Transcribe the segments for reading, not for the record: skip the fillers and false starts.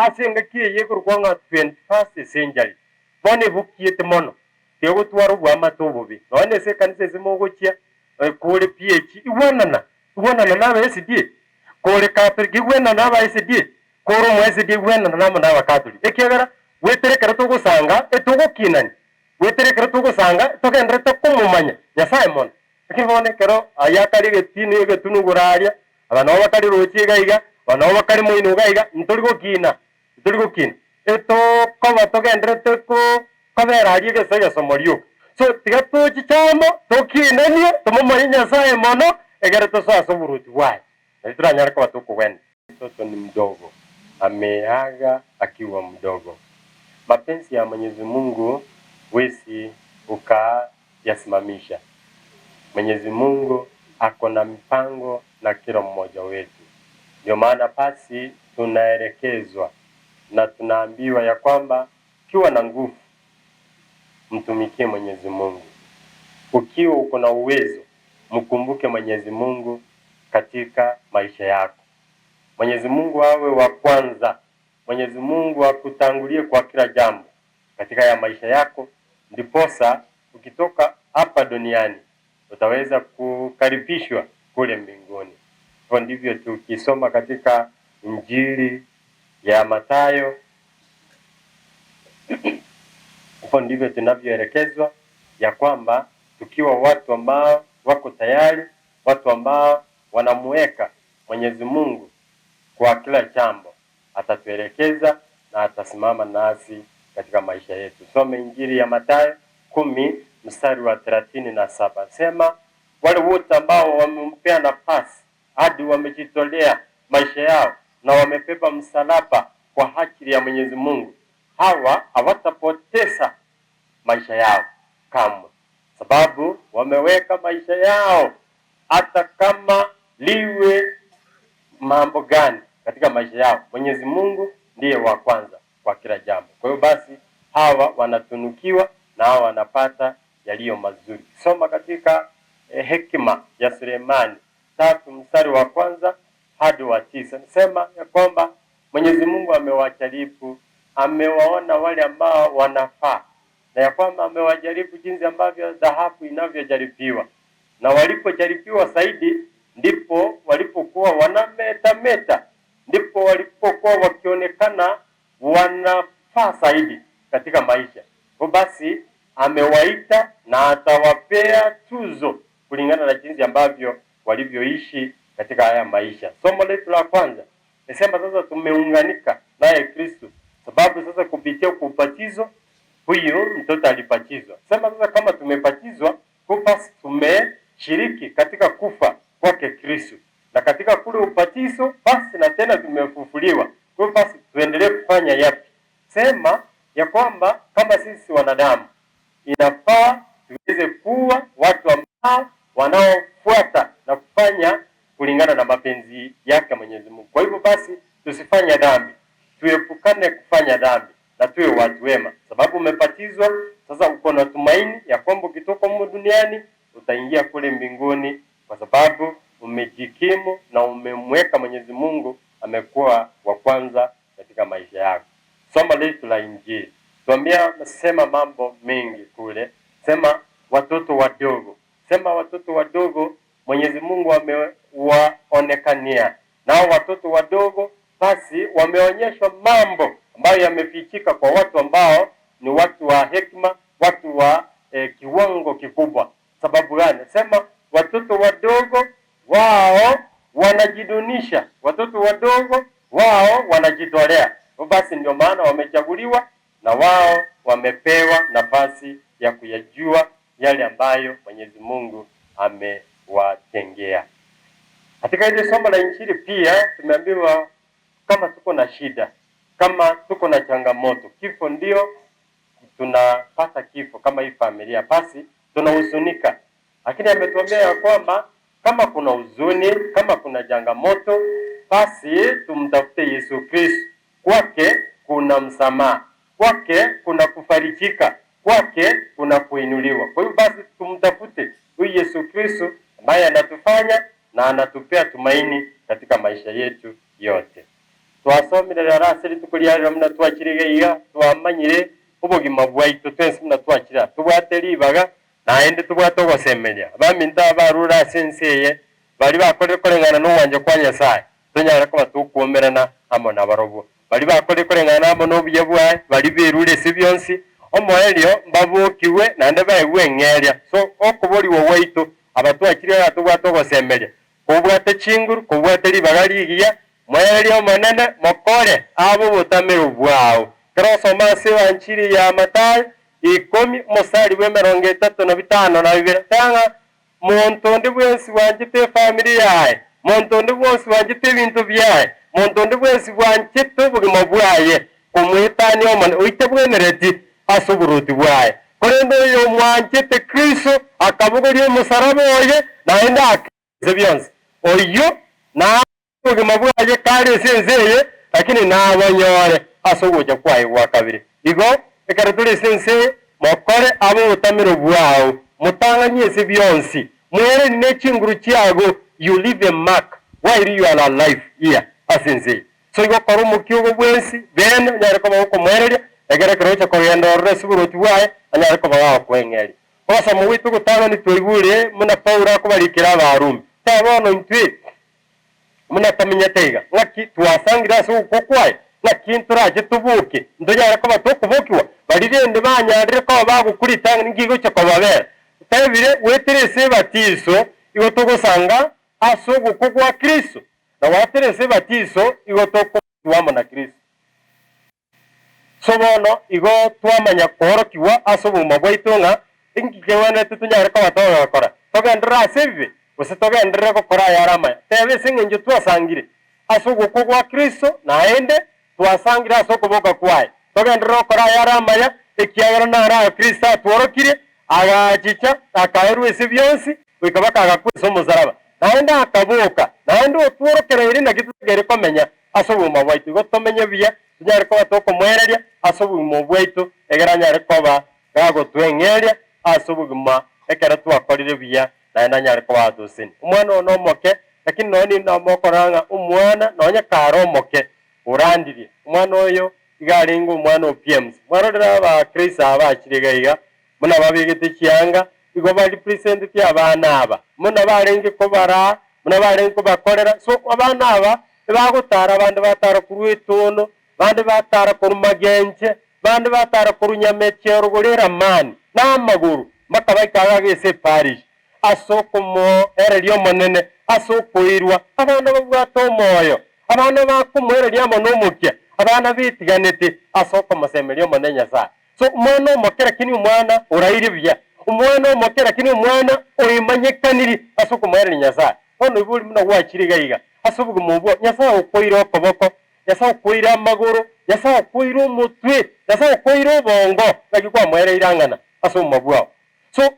Ase engaki eye ekorokwa ng'a 21st century, bono ebukiete mono, tegotwara oboamate obobe. Nonya nese ekanisa ase mogochia, kore PAG, igwenana, igwenana na aba SDA, kore Catholic, igwenana na aba SDA, kore omo SDA, igwenana namo na abakatoliki. Ekiagera goetera ekero togosanga, etogokinania, goetera ekero togosanga, togenderete komomanya Nyasae mono. Lakini bono ekero aya akare egetini egetunu igoro aria, aba nabo bakare roche iga iga, aba nabo bakare moino iga iga, ntori gokina, ntori gokina. Etokoba togenderete ko kobera aria egese egesomo rioka. So tiga tochiche amo, tokinanie, tomomanye Nyasaye mono, egere tosoe ase oboruoti bwaye, nario toranyare koba tokogwenia. Mtoto ni mdogo, ameaga akiwa mdogo. Mapenzi ya Mwenyezi Mungu wesi ukayasimamisha. Mwenyezi Mungu ako na mipango na kila mmoja wetu. Ndio maana basi tunaelekezwa na tunaambiwa ya kwamba ukiwa na nguvu mtumikie Mwenyezi Mungu. Ukiwa uko na uwezo mkumbuke Mwenyezi Mungu katika maisha yako. Mwenyezi Mungu awe wa kwanza. Mwenyezi Mungu akutangulie kwa kila jambo katika ya maisha yako, ndiposa ukitoka hapa duniani utaweza kukaribishwa kule mbinguni. Hivyo ndivyo tukisoma katika Injili ya Mathayo, hivyo ndivyo tunavyoelekezwa ya kwamba tukiwa watu ambao wako tayari, watu ambao wanamuweka Mwenyezi Mungu kwa kila jambo, atatuelekeza na atasimama nasi katika maisha yetu. Some Injili ya Mathayo 10 mstari wa 37, sema wale wote ambao wamempea nafasi hadi wamejitolea maisha yao na wamebeba msalaba kwa ajili ya Mwenyezi Mungu, hawa hawatapoteza maisha yao kamwe, sababu wameweka maisha yao hata kama liwe mambo gani katika maisha yao, Mwenyezi Mungu ndiye wa kwanza kwa kila jambo. Kwa hiyo basi hawa wanatunukiwa na hawa wanapata yaliyo mazuri. Soma katika Hekima ya Sulemani 3 mstari wa 1 hadi wa 9, nasema ya kwamba Mwenyezi Mungu amewajaribu, amewaona wale ambao wanafaa, na ya kwamba amewajaribu jinsi ambavyo dhahabu inavyojaribiwa, na walipojaribiwa zaidi ndipo walipokuwa wanametameta, ndipo walipokuwa wakionekana wanafaa zaidi katika maisha. Kwa basi amewaita na atawapea tuzo kulingana na jinsi ambavyo walivyoishi katika haya maisha. Somo letu la kwanza nisema sasa tumeunganika naye Kristo, sababu sasa kupitia kubatizwa huyu mtoto alibatizwa. Sema sasa kama tumebatizwa, basi tumeshiriki katika kufa kwake Kristo, na katika kule ubatizo basi na tena tumefufuliwa. Kwa hiyo basi tuendelee kufanya yapi? Sema ya kwamba kama sisi wanadamu inafaa tuweze kuwa watu ambao wanaofuata na kufanya kulingana na mapenzi yake Mwenyezi Mungu. Kwa hivyo basi tusifanye dhambi, tuepukane kufanya dhambi na tuwe watu wema, sababu umebatizwa sasa, uko na tumaini ya kwamba ukitoka humu duniani utaingia kule mbinguni, kwa sababu umejikimu na umemweka Mwenyezi Mungu amekuwa wa kwanza katika maisha yako. Somo letu la Injili tuambia, sema mambo mengi kule, sema watoto wadogo, sema watoto wadogo Mwenyezi Mungu amewaonekania, nao watoto wadogo basi wameonyeshwa mambo ambayo yamefichika kwa watu ambao ni watu wa hekima, watu wa kiwango kikubwa. Sababu gani? Sema watoto wadogo wao wanajidunisha, watoto wadogo wao wanajitolea. Basi ndio maana wamechaguliwa na wao wamepewa nafasi ya kuyajua yale ambayo Mwenyezi Mungu amewatengea. Katika hili somo la Injili pia tumeambiwa kama tuko na shida, kama tuko na changamoto, kifo ndio tunapata kifo kama hii familia, basi tunahuzunika. Lakini ametuambia ya kwamba kama kuna huzuni, kama kuna changamoto, basi tumtafute Yesu Kristo. Kwake kuna msamaha, kwake kuna kufarijika, kwake kuna kuinuliwa. Kwa hiyo basi tumtafute huyu Yesu Kristo ambaye anatufanya na anatupea tumaini katika maisha yetu yote. Twasomire rero ase rituko ria rero buna twachire iga iga, twamanyire obogima bwaito twensi buna twachire aa. Tobwate ribaga, naende tobwate ogosemeria. Abaminto aba barure ase ense eye, baria bakorire koreng'ana nogwancha kwa Nyasae, tonyare koba tokwoomerana amo nabarobwo. Baria bakorire koreng'ana amo nobuya bwaye, baria berure ase bionsi, omoerio mbabokigwe naende baegwe eng'eria. So okoborigwa gwaito, aba twachire iga tobwate ogosemeria, kobwate chinguru, kobwate ribaga rigiya, Moererie Omonene, mokore abe obotamero bwao. Ekero osoma ase Evanchiri ya Matayo ikomi, omosari bw'emerongo etato na bitano na bibere, teba ng'a monto onde bwensi bwanchete efamiri yaye, monto onde bwonsi bwanchete ebinto biaye, monto onde bwensi bwanchete obogima bwaye, komoetania Omonene, oyio tabwenereti ase oboruoti bwaye. Korende oyomwanchete Kristo akabogoria omosaraba oye, naende ase bionsi, oyio na obogima bwaye kare ase ense eye, lakini nabonyore ase ogocha kwaye gwa kabere. Igo, ekero tore ase ense eye, mokore abe obotamero bwao, motang'anie ase bionsi, mwereri ne chinguru chiago, you leave a mark while you are alive here ase ense eye. So igo kora omokia ogo bwensi, bene onyare koba gokomoereria, ekero ekero ogocha kogenda ororo ase oboruoti bwaye, anyare koba gagokweng'eria. Ogosoma gwaito gotang'ani twaigure buna Paulo akobarikera Abarumi. Teba bono intwe buna tomenyete iga, ng'aki twasangire ase ogokwa kwaye? Ng'aki ntorache toboke, ntonyare koba tokobokigwa? Baria rende banyarire koba bagokwa ritang'ani nki gocha kobabera? Tebire, goetera ase ebatiso igo togosanga ase ogokwa gwa Kristo, na goetera ase ebatiso igo tokobokigwa amo na Kristo. So bono igo twamanya koorokigwa ase obogima bwaito ng'a inki kegwenerete tonyare koba togokora, togenderere ase ebibe, gose togenderere gokora ayare amaya. Teba ase engencho twasangire ase ogokwa gwa Kristo, naende twasangire ase okoboka kwaye, togenderere gokora ayare amaya, ekiagera naro aya Kristo atworokirie, agachicha, akaerwa ase bionsi, goika baka agakwa ase omosaraba, naende akaboka, naende otworokereirie naki totakeire komenya ase obogima bwaito. Igo tomenye buya, tonyare koba tokomoereria ase obogima obo bwaito, egere anyare koba gagotweng'eria ase obogima ekero twakorire buya, naende anyare koba atoseni. Omwana one omoke, lakini nonya ninde mokorora ng'a omwana nonya kare omoke, orandirie. Omwana oyo iga arenge omwana o PMC. Mwarorire Abakristo aba bachire iga iga, buna babegete chianga, igo ba representeti abana aba, buna barenge kobaraa, buna barenge kobakorera. So abana aba ebagotara abande batara korwa etono, bande batara korwa magenche, bande batara korwa nyamechero rogoro eramani, na amagoro, mpaka baika iga ase eparish, ase okomoereria Omonene, ase okoirwa. Abana babwate omoyo, abana bakomoereria amo nomokia, abana betiganete ase okomosemeria Omonene Nyasae. So omwana omoke lakini omwana oraire buya, omwana omoke lakini omwana oimanyekaniri ase okomoereria Nyasae. Bono oibori buna gwachire iga iga ase obogima obwo, Nyasae okoire okoboko, Nyasae okoire amagoro, Nyasae okoire omotwe, Nyasae okoire obongo, naki kwamoereire ang'ana ase obogima bwao. So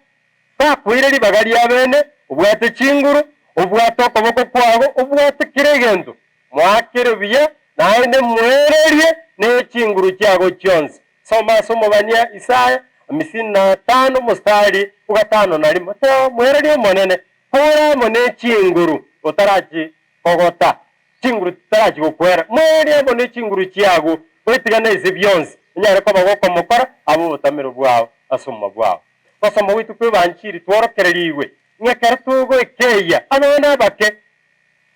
gakoire ribaga ria bene, obwate chinguru, obwate okoboko kwago, obwate kera egento, Moakere buya, naende mwererie ne chinguru chiago chionsi. Soma ase omobani Isaya amisini na atano omostari o gatano na rimo. Teba, Mwererie Omonene, kore amo ne chinguru otarachi kogota, chinguru chitarachi gokwera. Mwererie amo ne chinguru chiago, oetigane ase bionsi, onyare koba gokomokora abe obotamero bwao ase oboma bwao. Gosoma gwaito kw'Ebanchiri tworokererigwe ng'a ekero togoekeyia abana abake,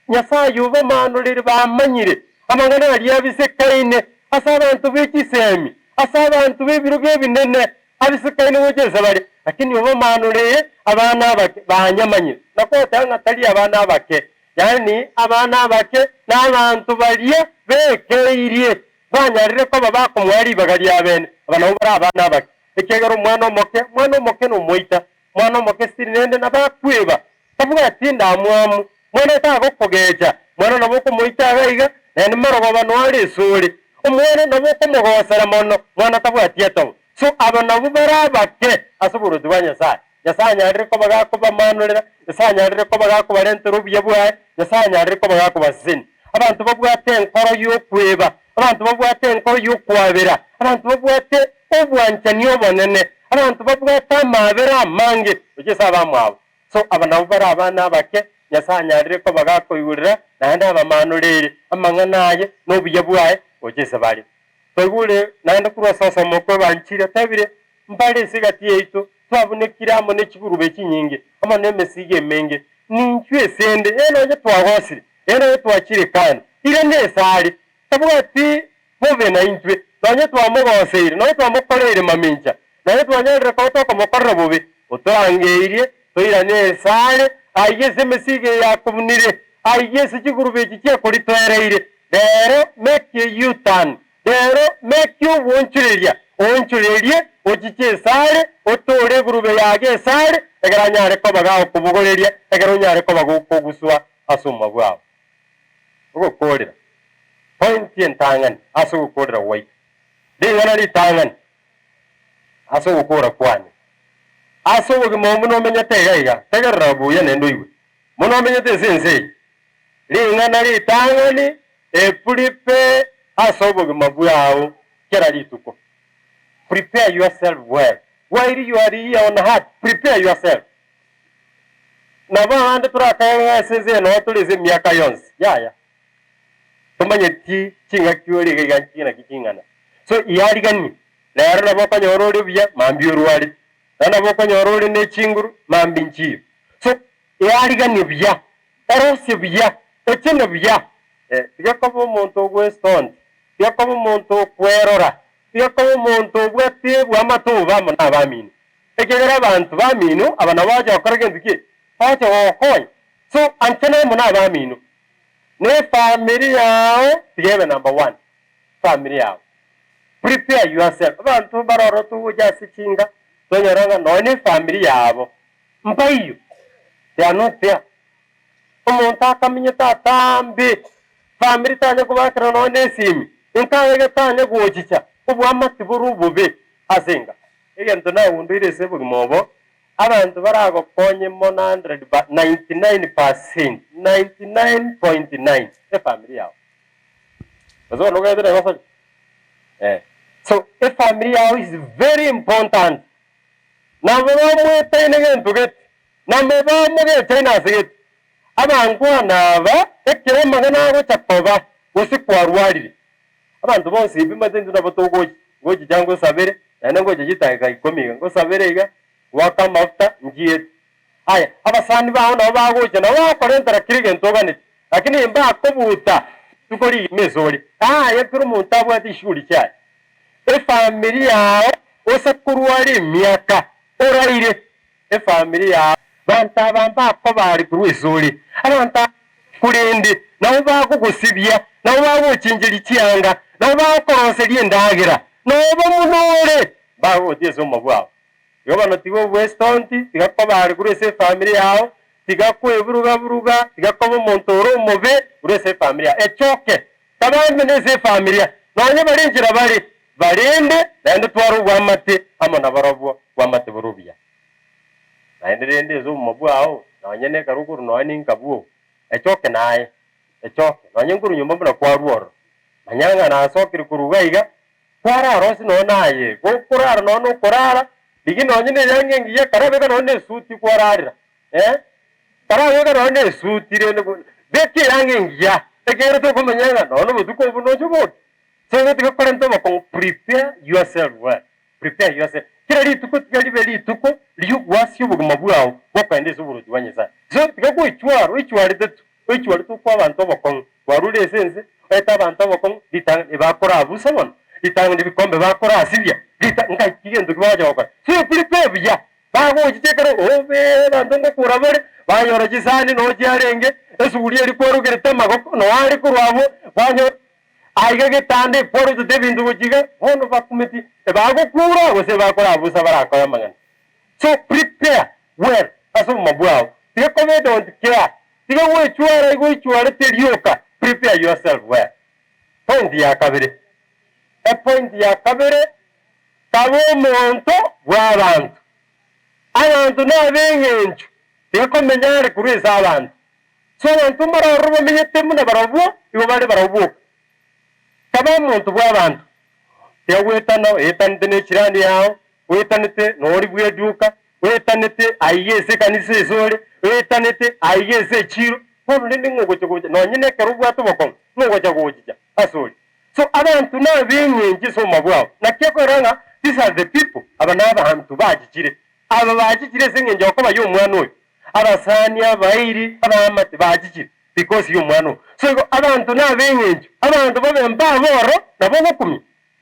Nyasae obamanorire bamanyire amang'ana aria abisekaine ase abanto be chisemi, ase abanto b'ebirogo ebinene, abisekaine gocha inse bare, lakini obamanoriire abana abake banyamanyire. Nakogoteba ng'a tari abana abake, yaani abana abake nabanto baria bekeirie, banyarire koba bakomoa ribaga riabene, aba nabwo bare abana abake. Ekiagera omwana omoke, omwana omoke nomoita, omwana omoke siri rende nabakweba, Tabwati endamwamu, mwana tagokogecha, mwana nabo okomoita iga iga, naende marogoba noe are esore. Omwana nabo okomogosera mono, mwana tabwati etobo. So aba nabwo bare abake ase oboruoti bwa Nyasae. Nyasae anyarire koba gakobamanorera, Nyasae anyarire koba gakobarentera obuya bwaye, Nyasae anyarire koba gakobasesenia. Abanto babwate enkoro y'okweba, abanto babwate enkoro y'okwabera, abanto babwate obwanchani obonene, abanto babwate amaabera amange gochia ase abamwabo. So aba nabwo bare abana abake. Nyasae anyarire koba gakoigurera naende abamanoreire amang'ana aye na obuya bwaye gocha ase bare. Twaigure naende korwa ase osoma okwo ebanchiri otebire, Mbare ase egati yaito twabunekire amo ne chigurube chinyinge, amo nemesigo emenge. Ninchwe esende, ee nonye twagosire, ee nonye twachire kando, irane esare, tabwati bobe naintwe, nonye twamogoseire, nonye twamokoreire mamincha, nonye twanyarire koba tokomokorera bobe, otorangeirie toirane esare, ayio ase emesigo eye akobunire, ayio ase chigurube echi chiakoritoereire. Rero make a U-turn, rero make obwoonchoreria, oonchorerie ochiche esare, otoore egurube yago esare, ekero anyare koba gagokobogoreria, ekero onyare koba gokoguswa ase omonwa bwao. Ogokoorera. Point entang'ani ase ogokoorera gwaito. Ring'ana ritang'ani ase ogokoora kwane. Ase obogima obo buna omenyete iga iga, tegerera buya naende oigwe. Buna omenyete ase ense eye. Ring'ana ritang'ani eprepare ase obogima bwao kera rituko. Prepare yourself well. While you are here on earth, prepare yourself. Nabo abande torakage ng'a ase ense eye noo tore ase emiaka yonsi, yaya. Tomanyeti ching'aki ore iga iga nchi naki ching'ana. So iariganie, rero nabo okonyora ore buya, mambia orwarete. Rero nabo okonyora ore ne chinguru, mambia nchiyo. So eariganie buya, erosie buya, echene buya. Tiga koba omonto ogwesonti, tiga koba omonto okwerora, tiga koba omonto obwate bw'amatobe amo nabamino. Ekiagera abanto bamino aba nabo bagocha gokora gento ki? Bagocha gogokonya. So anchana amo nabamino, na efamiri yao tiga ebe number one, famiri yao. Prepare yourself. Abanto mbaroro togocha ase chinka twanyora ng'a nonye na efamiri yabo mbaiyo, they are not there. Omonto akamenyete atambe, famiri tanya kobakera nonye na esimi, enkaga tanya gochicha, oboamate bore obobe ase enka. Egento nagundoire ase obogima obo, abanto baragokonye mono hundred pa 99%, 99.9, efamiri yao. Gose bono ogaete na gosori? Eh. So, efamiri yao is very important. Nabo bamwetaine gento gete, nabo bamogechaine ase gete. Abankwana aba, ekero amang'ana agocha koba, gose kwarwarire, Abanto bonsi bimanyete intwe nabo togochi, ngochicha ngosabere, naende ngocha chidakika ikomi iga, ngosabere iga, goaka amafuta, nchiete. Aya, abasani bao nabo bagocha, nabo bagokorentera kera egento oganeti, lakini mbakobuta rituko rigima ase ore. Aye kera omonto abwate chishughuli chiaye, efamiri yao ose korwara emiaka oraire, efamiri yao, banto aba mbakoba are korwa ase ore, abanto aba korende nabo bagogosibia, nabo bagochencheria chianga, nabo bagokoroseria endagera, noba buna ore, mbagogotia ase omoba bwao. Igo bono tiga obwestonti, tiga koba are korwa ase efamiri yao, tiga kweburuga-buruga, tiga koba omonto ore omobe korwa ase efamiri yao. Echoke, kabambe nase efamiria, nonye bare enchera bare, barende, naende tware obwamate amo nabarobwo, bwamate bore obuya. Naende rende ase oboma bwao, nonye nekero okorwa nonya ninka bwoo, echoke naye, echoke, nonye nkorwa nyomba buna kwarwa ororo, manya ng'a nasokire korwa iga iga, kwarara ase nonya naye, gokorara nonya nokorara, rigia nonye na eyanga engiya, karabeka nonya na esuti kwararera, eh, karabeka nonya na esuti rende beka eyanga engiya, ekiagera tokomanya ng'a nonya obotuko obo noche oboke. So igo tiga korenta obokong'u, prepare yourself well. Prepare yourself. Kera rituko tiga ribe rituko ri'ogwasia obogima bwao bw'okoenda ase oboruoti bwa Nyasae. So tiga goichwara, oichwarete tu, oichwarete okwa abanto obokong'u. Kwarure ase ense, oete abanto obokong'u, ritang'ani ebakorabusa bono, ritang'ani ebikombe bakorasibia, rita nkai ki gento ki bagocha gokora. So prepare buya, bagochicha ekero obe abanto ngokura bare, banyora chisani noo chiarenge, esuguria eria kwarugerete amagoko noo are korwa abwo, banyora. Aiga getanda ekwarutete ebinto gochia iga, bono bakumeti ebagokura gose ebakorabusa barakore amang'ana. So prepare well ase obogima bwao, tiga koba don't care, tiga goechwara igo oichwarete rioka, prepare yourself well. Point ya kabere, epoint ya kabere, kaba omonto bw'abanto. Abanto nab'eng'encho, tiga komenya are korwa ase abanto. So abanto mbare ororo bamenyete buna barabwo, igo bare barabwo boka. Kaba omonto bw'abanto, tiga goetana oetanete ne chirani yao, oetanete nori bw'eduka. Oetanete aiga ase ekanisa ase ore, oetanete aiga ase echiiro, bono rende ng'o ogocha gocha nonye nekero obwate obokong'u, ng'o ogocha gochicha ase ore? So abanto nabeng'encho ase obogima bwao. Naki ekorora ng'a these are the people, aba nabanto bachichire, aba bachichire ase eng'encho yokoba y'omwana oyo, abasani, abairi, abaamate bachichire because y'omwana oyo. So igo abanto nabeng'encho, abanto babe mbabe ororo nabo ogokumia.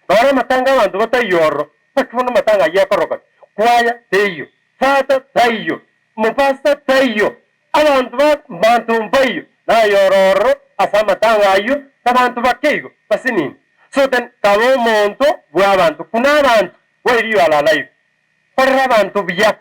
Noro amatanga abanto bataiyo ororo, naki bono amatanga ayio akorokana? Kwaya teiyo, tata taiyo, omopastor taiyo, abanto ba mbanto mbaiyo, naye ore ororo ase amatanga ayio nabanto bake igo basinini. So then kaba omonto bw'abanto, kuna abanto while you are alive. Korera abanto buya,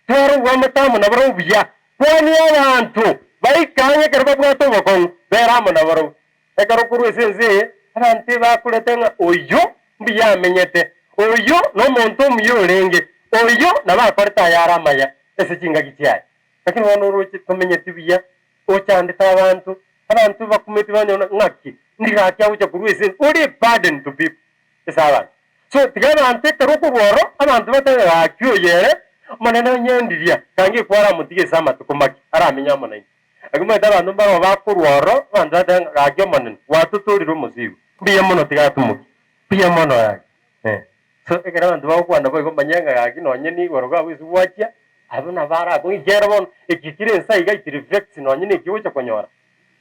twara obwamate amo nabarabwo buya, kwania abanto baike ang'e ekero babwate obokong'u, bera amo nabarabwo. Ekero okorwa ase ense eye, abanto ebakorete ng'a oyio mbuya amenyete, oyio nomonto omuya orenge, oyio nabo akorete ayare amaya ase chingaki chiaye. Lakini bono oroche tomenyeti buya, ochandete abanto, abanto bakumeti banyora ng'aki, ndigaki agocha korwa ase ense, ore a burden to people, ase abanto. So tiga abanto ekero okorwa oro, abanto batebe gaki oyo ere, Omonene onye ndiria, kange ekwo aramotige ase amatuko make, aramenye amo naintwe. Naki omanyete abanto mbarabwo bakorwa ororo, abanto bateba ng'a gaki Omonene, gwatotoorire omosigo. Mbuya mono tiga atomokie. Mbuya mono gaki. Eh. So ekero abanto bagokwana boigo manya ng'a gaki nonye nigoro iga ase gwachia, abwo nabo arakong'e ekiagera bono eki kere ense iga it reflects nonye na eki ogocha konyora.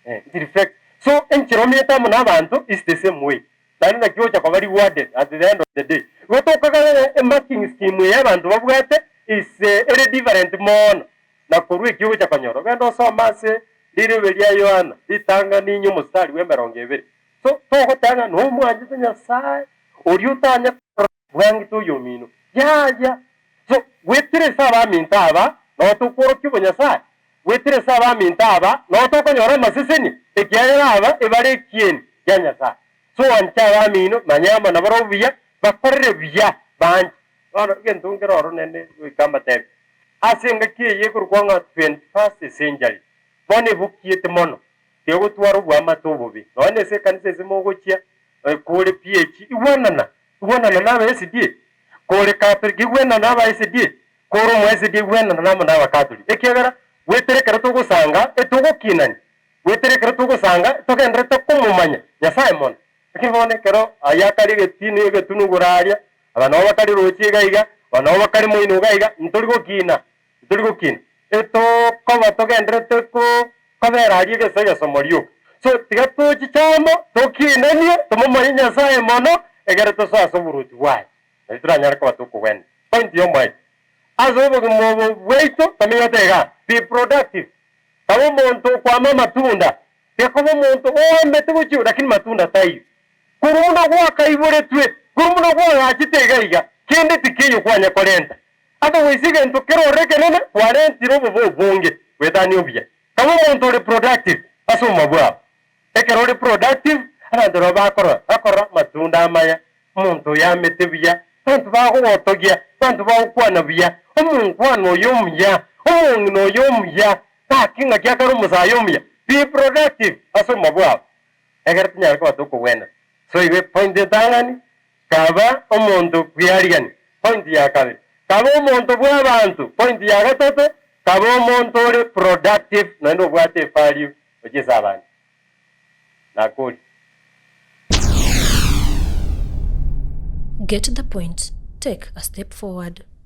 Eh, it reflects. So enchera omenyete amo na abanto is the same way. Naende naki ogocha koba rewarded at the end of the day. Igo tokogera ng'a emarking scheme eye abanto babwate is ere different mono. Na korwa ekio ogocha konyora, ogende osome ase rirube ria Yohana, ritang'ani inye omositari bw'emerongo ebere. So togoteba ng'a nomwanchete Nyasae, oria otanya korora bwangete oyomino. Yaya! So gwetera ase abaminto aba, nabo tokworokia obonyasae, gwetera ase abaminto aba, nabo tokonyora amaseseni, ekiagera aba ebare ekieni kia Nyasae. So ancha abamino, manya amo nabarabwo buya, bakorere buya, banche. Bono egento nkere oro nende goika mbatebi, Ase engaki eye ekorokwa ng'a 21st century, bono ebokiete mono, tegotwara oboamate obobe. Nonya nese ekanisa ase mogochia, kore PAG, igwanana, igwanana na aba SDA, kore Catholic, igwanana na aba SDA, kore omo SDA, igwanana namo na abakatoliki. Ekiagera goetera ekero togosanga, etogokinania, goetera ekero togosanga, togenderete komomanya Nyasaye mono. Lakini bono ekero aya akare egetini egetunu igoro aria, Aba nabo bakare roche iga iga, aba nabo bakare moino iga iga, ntori gokina, ntori gokina. Etokoba togenderete ko kobera aria egese egesomo rioka. So tiga tochiche amo, tokinanie, tomomanye Nyasaye mono, egere tosoe ase oboruoti bwaye. Nario toranyare koba tokogwenia. Point y'omoerio, ase obogima obo bwaito tomenyete igaa, be productive. Kaba omonto okwama amatunda, Gekoba omonto oambete gochia lakini matunda taiyo. Korwa buna gwakaiboretwe, korwa buna kwagachete iga iga, kende tikeiyo kwanya korenta. Otherwise egento kerorire ekenene, kwarentire obobe obonge goetania obuya. Kaba omonto ore productive ase obogima bwao. Ekero ore productive, abanto nabo bakorora, bakorora amatunda amaya, omonto oyo amete buya, abanto bagogotogia, abanto bagokwana buya, omonkwana oyo omuya, omong'ina oyo omuya, Gaki ng'aki akare omosae omuya, be productive ase obogima bwao, ekero tonyare koba tokogwena. So igo epoint etang'ani, kaba omonto bwearigani, point ya kabere, kaba omonto bw'abanto, point ya gatato, kaba omonto ore productive naende obwate evalue gochia ase abande. Nakoria. Get the point, take a step forward.